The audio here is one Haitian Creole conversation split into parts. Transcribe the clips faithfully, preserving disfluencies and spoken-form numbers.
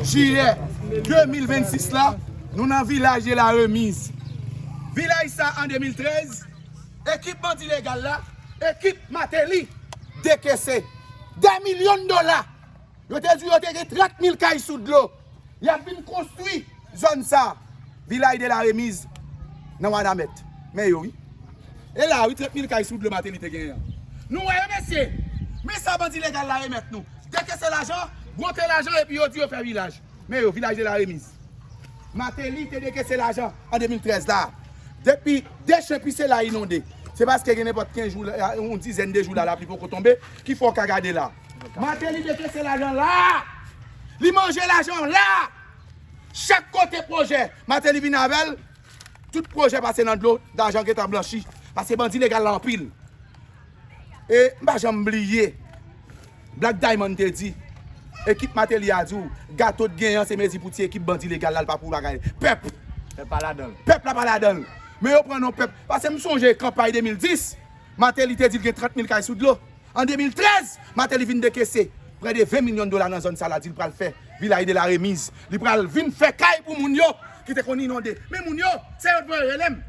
Jiyè de mil vennsis la, nou nan Vilaj de la Remiz. Vilaj sa, an de mil trèz, ekip bandi legal la, ekip Martelly dekese de milyon dola. Yo te di yo te gen trant mil kay sou dlo. Y ap vin konstwi zòn sa, Vilaj de la Remiz, nan Wanament. Men yo, wi. E la, wi, trant mil kay sou dlo Martelly te genyen an. Nou wè yo, mesye. Men sa bandi legal la remèt nou. Dekese lajan, bwote lajan, epi yo di yo fè vilaj. Men yo, Vilaj de la Remiz. Martelly te dekese lajan an de mil trèz la. Depi Deschamps pise la inonde. Se paske gen nenpòt kenz jou, la, yon dizèn de jou la, lapli poko tonbe, ki fè w ka gade la. Martelly dekese lajan la. Li manje lajan la. Chak kote pwojè, Martelly vin avè l. Tout pwojè pase nan dlo, lajan gentan blanchi. Paske bandi legal la anpil. E m pa janm bliye, Black Diamond te di, ekip Martelly a di w, gato t genyen an se mezi pou ti ekip bandi legal la, l pa pou bagay. Pèp! Pèp pa ladan l. Pèp la pa ladan l. Men yo pran non pèp. Paske m sonje kanpay de mil dis, Martelly te di l gen trant mil kay sou dlo. An de mil trèz, Martelly vin dekese prè de ven milyon dola nan zòn sa la, di l pral fè Vilaj de la Remiz. Li pral vin fè kay pou moun yo ki te konn inonde. Men moun yo, se yo t voye rele m.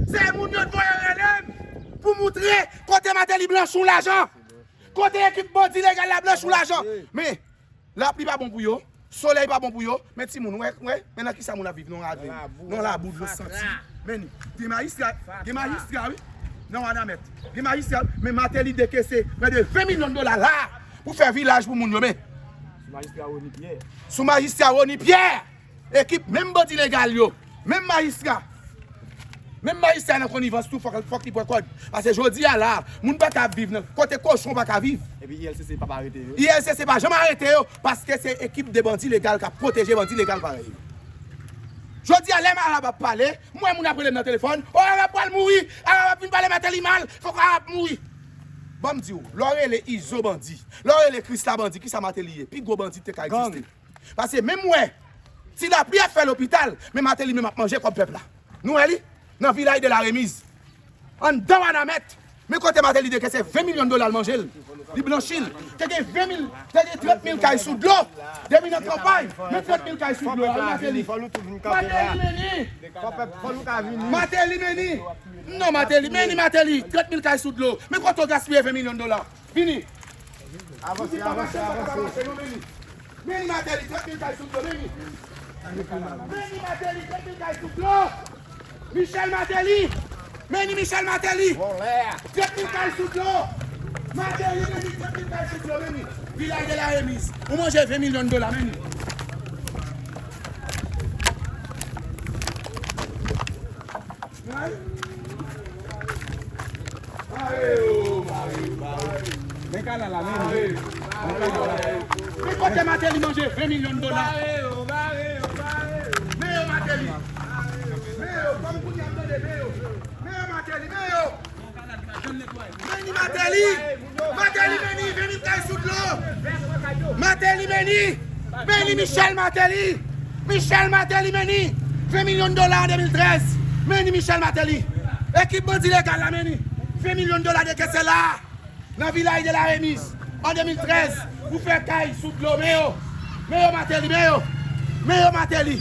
Se moun yo t voye rele m pou moutre kote Martelly blanchi w lajan. Kote ekip bandi legal la blanchi w lajan. Men, lapli pa bon pou yo. Solèy pa bon pou yo, men timoun, wè, wè, men nan kisa moun ap viv, nan lave, nan labou, dlo santi. Men, gen majistra, gen majistra, wi, nan Wanament. Gen majistra, men Martelly dekese prè de ven milyon dola la pou fè vilaj pou moun yo, men. Sou majistra Rony Pierre. Sou majistra Rony Pierre! Ekip, menm bandi legal yo, menm majistra. Menm majistra nan konivans tou, fòk, fòk li pran kòd. Paske jodi a la, moun pa ka ap viv nan kote kochon pa ka viv. Epi I L C C p ap arete yo. I L C C pa janm arete yo, paske se ekip de bandi legal k ap pwoteje bandi legal parèy yo. Jodi a, lè Arab ap pale, m wè moun ap rele m nan telefòn, o, Arab pral mouri, Arab ap vin pale Martelly mal, fòk Arab mouri. Ban m di w, lè w rele Izo bandi, lè w rele Krisla bandi, kisa Martelly ye? Pi gwo bandi te ka egziste. Paske menm wè, ti lapli ap fè lopital, men Martelly menm ap manje kòb pèp la. Nou wè li? Nan Vilaj de la Remiz. Anndan Wanament. Men kote Martelly dekese ven milyon dola l manje l. Li blanchi l. Te gen ven mil, te gen trant mil kay sou dlo. Depi nan kanpay, men trant mil kay sou dlo. Martelly. Martelly, men ni. Martelly, men ni. Non, Martelly, men ni Martelly. Trant mil kay sou dlo. Men kote w gaspiye ven milyon dola? Vini. Avanse, avanse, avanse. Meni Martelly, trant mil kay sou dlo, meni. Meni Martelly, trant mil kay sou dlo. Michel Martelly. Meni Michel Martelly. Trant mil kay sou dlo. Martelly, meni, trant mil kay sou dlo, meni. Vilaj de la Remiz. Ou manje ven milyon dola, meni. Men kanal la, men. Men kote Martelly manje ven milyon dola. Men yo Martelly. Men yo, kòm kounye a m tande, men yo. Men yo Martelly, men yo. Meni Martelly. Martelly, meni, ven mil kay sou dlo. Martelly, meni. Meni Michel Martelly. Michel Martelly, meni. Ven milyon dola an de mil trèz. Meni Michel Martelly. Ekip bandi legal la, meni. Ven milyon dola dekese la. Nan Vilaj de la Remiz. An de mil trèz. Pou fè kay sou dlo, men yo. Men yo Martelly, men yo. Men yo Martelly.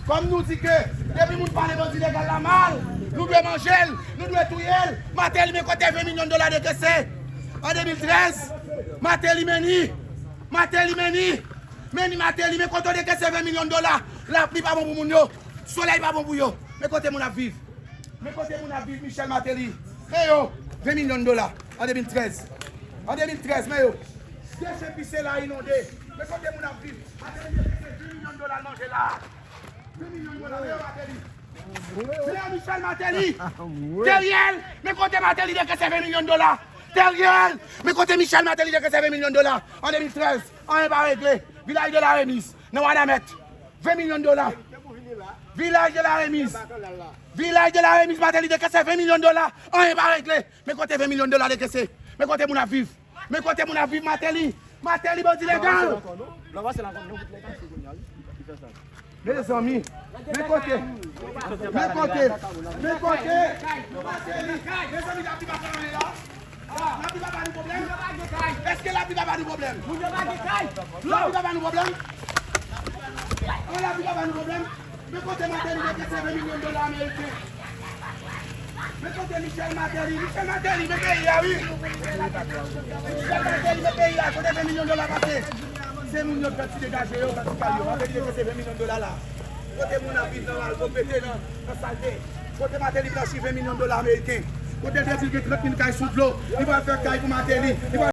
Kòm nou di ke, depi moun pale bandi legal la mal, nou dwe manje l, nou dwe touye l. Martelly, men kote ven milyon dola dekese. An de mil trèz, Martelly, meni. Martelly, meni. Meni Martelly, men kote w dekese ven milyon dola. Lapli pa bon pou moun yo. Solèy pa bon pou yo. Men kote moun ap viv. Men kote moun ap viv, Michel Martelly. Men yo, ven milyon dola. An de mil trèz. An de mil trèz, men yo. Deschamps pise la inonde. Men kote moun ap viv. Martelly dekese ven milyon dola l manje la. Ven milyon dola, men yo Martelly. Men yo Michel Martelly. Teriel, men kote Martelly dekese ven milyon dola. Teriel, men kote Michel Martelly dekese ven milyon dola. An de mil trèz, anyen pa regle. Vilaj de la Remiz, nan Wanament. Ven milyon dola. Vilaj de la Remiz. Vilaj de la Remiz, Martelly dekese ven milyon dola. Anyen pa regle. Men kote ven milyon dola dekese. Men kote moun ap viv. Men kote moun ap viv, Martelly. Martelly, bandi legal. Mezanmi. Men kote. Men kote. Martelly. Mezanmi, lapli pa fè anyen la. Lapli pa ba nou pwoblèm. Èske lapli pa ba nou pwoblèm? Lapli pa ba nou pwoblèm. An lavi pa ba nou pwoblèm. Men kote Martelly mete se ven milyon dola ameriken. Men kote Michel Martelly. Michel Martelly, men peyi a, wi. Michel Martelly, men peyi a. Kote ven milyon dola pase? Se moun yo k pati degaje yo, pati kay yo. Martelly mete se ven milyon dola la. Kote moun ap viv nan malpwòpte, nan, nan salte? Kote Martelly blanchi ven milyon dola ameriken? Kote l te di l gen trant mil kay sou dlo? Li pral fè kay pou Martelly. Li pral